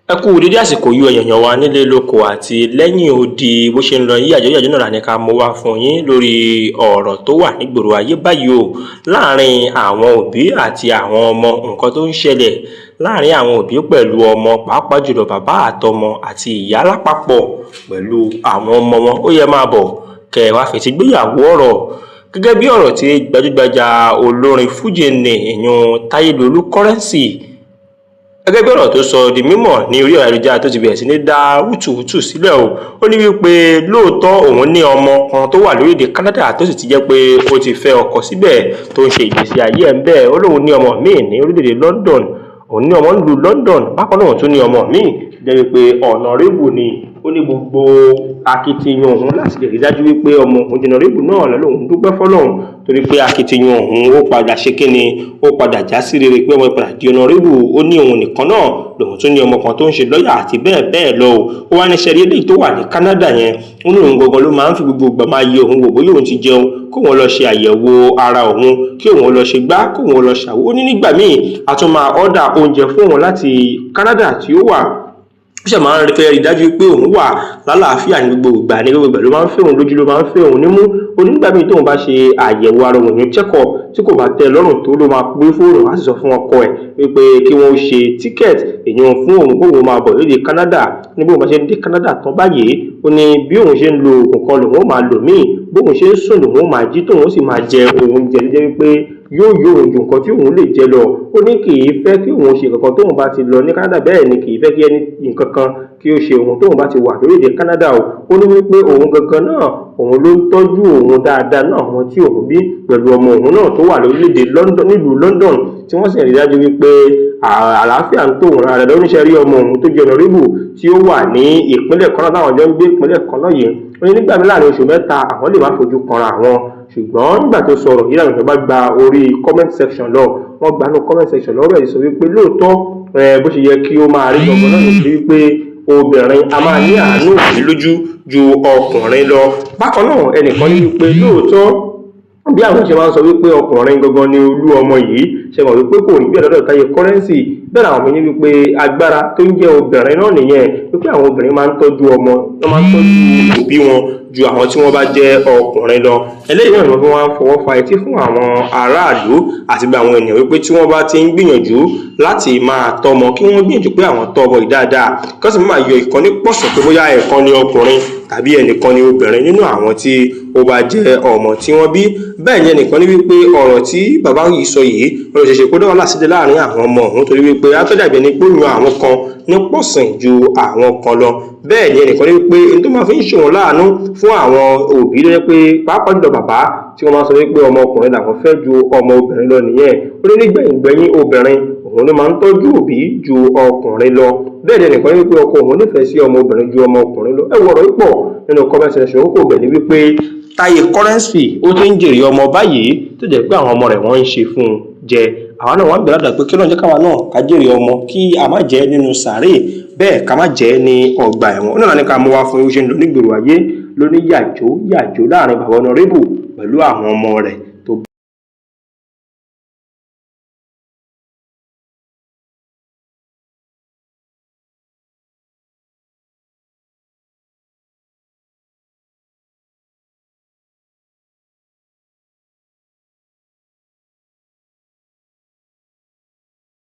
Ẹ kú dédé àsìkò yìí, ẹ̀yin èèyàn wa nílé lóko àti lẹ́yìn odi. Bó ṣe ń lọ yí yàjóyàjó náà ní ká mú wá fún yín lórí ọ̀rọ̀ tó wà nígboro ayé báyìí o, láàrin àwọn òbí àti àwọn ọmọ. Nǹkan tó ń ṣẹlẹ̀ láàrin àwọn òbí pẹ̀lú ọmọ, pàápàá jùlọ bàbá àtọmọ àti ìyá lápapọ̀ pẹ̀lú àwọn ọmọ wọn, ó yẹ máa bọ̀ kẹ́ ẹ wá fetí gbéyàwó ọ̀rọ̀. Gẹ́gẹ́ bí ọ̀rọ̀ tí gbajúgbajà olórin fújì ní ìyún Táyélolú Currency, gẹ́gẹ́ bí ọ̀rọ̀ tó sọ di mímọ̀ ní orí ayélujára tó ti bẹ̀rẹ̀ sí ní dá wútùwútù sílẹ̀ o, ó ní wípé lóòótọ́ òun ní ọmọ kan tó wà lórílẹ̀‐èdè Canada, tó sì ti jẹ́ pé ó ti fẹ́ ọkọ síbẹ̀ tó ń ṣe ìgbésí ayé ẹ̀ ń bẹ́ẹ̀. Ó lóun ní ọmọ míì ní orílẹ̀‐èdè London, òun ní ọmọ nílùú London. Bákan náà, òun tún ní ọmọ míì jẹ́ wípé honourable ni. Ó ní gbogbo akitiyan òun láti lè rí dájú wípé ọmọ òun di honourable náà lòun dúpẹ́ fọ́lọ́run, torí pé akitiyan òun ó padà ṣe kíni, ó padà já sí rere pé ọmọ padà di honourable. Ó ní òun nìkan náà lòun tún ní ọmọ kan tó ń ṣe lọ́yà àti bẹ́ẹ̀ bẹ́ẹ̀ lọ o. Ó wá ní sẹ́rí eléyìí tó wà ní Canada yẹn, ó ní òun gangan ló máa ń fi gbogbo ìgbà máa yẹ òun wò bóyá òun ti jẹun, kóun lọ ṣe àyẹ̀wò ara òun, kí òun lọ ṣe gbá, kóun lọ ṣàwó. Ó ní nígbà míì a tún máa order oúnjẹ fún òun láti Canada tí ó wà. Ó ṣe máa ń fẹ́ rí dájú pé òun wà lálàáfíà ní gbogbo ìgbà. Ní gbogbo ìgbà ló máa ń fẹ́ òun lójú, ló máa ń fẹ́ òun nímú. Onígbà míì tóun bá ṣe àyẹ̀wò ara òun ní check up tí kò bá tẹ́ ẹ lọ́rùn tó, ló máa gbé fóònù, á sì sọ fún ọkọ ẹ̀ wípé kí wọ́n ṣe ticket èèyàn fún òun, kóun máa bọ̀ lóde Canada. Ní bóun bá ṣe ń dé Canada tán báyìí, ó ní bí òun ṣe ń lo oògùn kan lòun ó máa lò míì, bóun ṣe ń sùn lòun ó máa jí, tóun ó sì máa jẹ oúnjẹ tó jẹ́ wípé yóò yó òun ju nǹkan tí òun lè jẹ lọ. Ó ní kì í fẹ́ kí òun ṣe nǹkan tóun bá ti lọ ní Canada, bẹ́ẹ̀ ni kì í fẹ́ kí ẹni nǹkan kan kí ó ṣe òun tóun bá ti wà lórílẹ̀ Canada o. Ó ní wípé òun gangan náà, òun ló ń tọ́jú òun dáadáa náà, àwọn tí òun bí pẹ̀lú ọmọ òun náà tó wà lórílẹ̀‐èdè London, nílùú London, tí wọ́n sì rí dájú wípé àlàáfíà ń tó òun rárá. Lóníṣẹ́ rí ọmọ òun tó jẹ́ honourable tí ó wà ní ìpínlẹ̀ kan náà táwọn jọ ń gbé ìpínlẹ̀ kan náà yìí, ó ní nígbà míì láàrin oṣù 3 àwọn lè má fojú kanra àwọn. Ṣùgbọ́n nígbà tó sọ̀rọ̀ yìí, làwọn èèyàn bá gba orí comment section lọ, wọ́n gba inú comment section lọ́rọ̀ ẹ̀ sọ wípé lóòótọ́, bó ṣe yẹ kí ó máa rí gbọ̀ngàn náà nítorí wípé obìnrin a máa ní àánú òbí lójú ju ọkùnrin lọ. Bákan náà, ẹnìkan ní wípé lóòótọ́, bí àwọn ṣe máa ń sọ wípé ọkùnrin gangan ni olú ọmọ yìí, ṣe mọ̀ wípé kò rí bẹ́ẹ̀ lọ́dọ̀ Táyé Currency. Bẹ́ẹ̀ làwọn mi ní wípé agbára tó ń jẹ́ obìnrin náà nìyẹn, wípé àwọn obìnrin máa ń tọ́jú ọmọ, wọ́n máa ń tọ́jú òbí wọn ju àwọn tí wọ́n bá jẹ́ ọkùnrin lọ. Eléyìí náà ni wọ́n fi wọ́n fọwọ́ fa etí fún àwọn aráàlú àti bí àwọn ènìyàn wípé tí wọ́n bá ti ń gbìyànjú láti máa tọ́mọ, kí wọ́n gbìyànjú pé àwọn tọ́ ọmọ yìí dáadáa, kí wọ́n sì máa yọ ìkan ní pọ̀sọ̀ pé bóyá ẹ̀kan ni ọkùnrin tàbí ẹnìkan ni obìnrin nínú àwọn tí ó bá jẹ́ ọmọ tí wọ́n bí. Bẹ́ẹ̀ ni ẹnìkan ní wípé ọ̀rọ̀ tí bàbá yìí sọ yìí, wọ́n lọ ṣẹ̀ṣẹ̀ kó dá wàhálà sílẹ̀ láàrin àwọn ọmọ ọ̀hún, torí wípé á tó dàbí ẹni pé ó yan àwọn kan ní pọ̀sìn ju àwọn kan lọ. Bẹ́ẹ̀ ni ẹnìkan ní wípé n tó máa fi ń ṣòwò láàánú fún àwọn òbí ló jẹ́ pé pàápàá jùlọ bàbá tí wọ́n máa sọ wípé ọmọ ọkùnrin làwọn fẹ́ ju ọmọ obìnrin lọ nìyẹn. Ó ní nígbẹ̀yìngbẹ̀yìn, obìnrin òun ló máa ń tọ́jú òbí ju ọkùnrin lọ. Bẹ́ẹ̀ ni ẹnìkan ní wípé ọkọ òun nífẹ̀ẹ́ sí ọmọ obìnrin ju ọmọ ọkùnrin lọ. Ẹ wo ọ̀rọ̀ yìí pọ̀ nínú comment section. Kókó bẹ̀ ni wípé Táyé Currency ó ti ń jèrè ọmọ báyìí, tó jẹ́ pé àwọn ọmọ rẹ̀ wọ́n ń ṣe fún un jẹ. Àwa náà wọ́n ń bẹ̀rẹ̀ pé kí Ọlọ́run jẹ́ káwa náà ká jèrè ọmọ, kí a má jẹ́ nínú sàárè, bẹ́ẹ̀ ká má jẹ́ ní ọgbà ẹ̀wọ̀n. Ó náà ní ká mú wá fún yín ṣe ń lọ nígboro ayé lóní yàjó yàjó láàrin bàbá honourable pẹ̀lú àwọn ọmọ rẹ̀.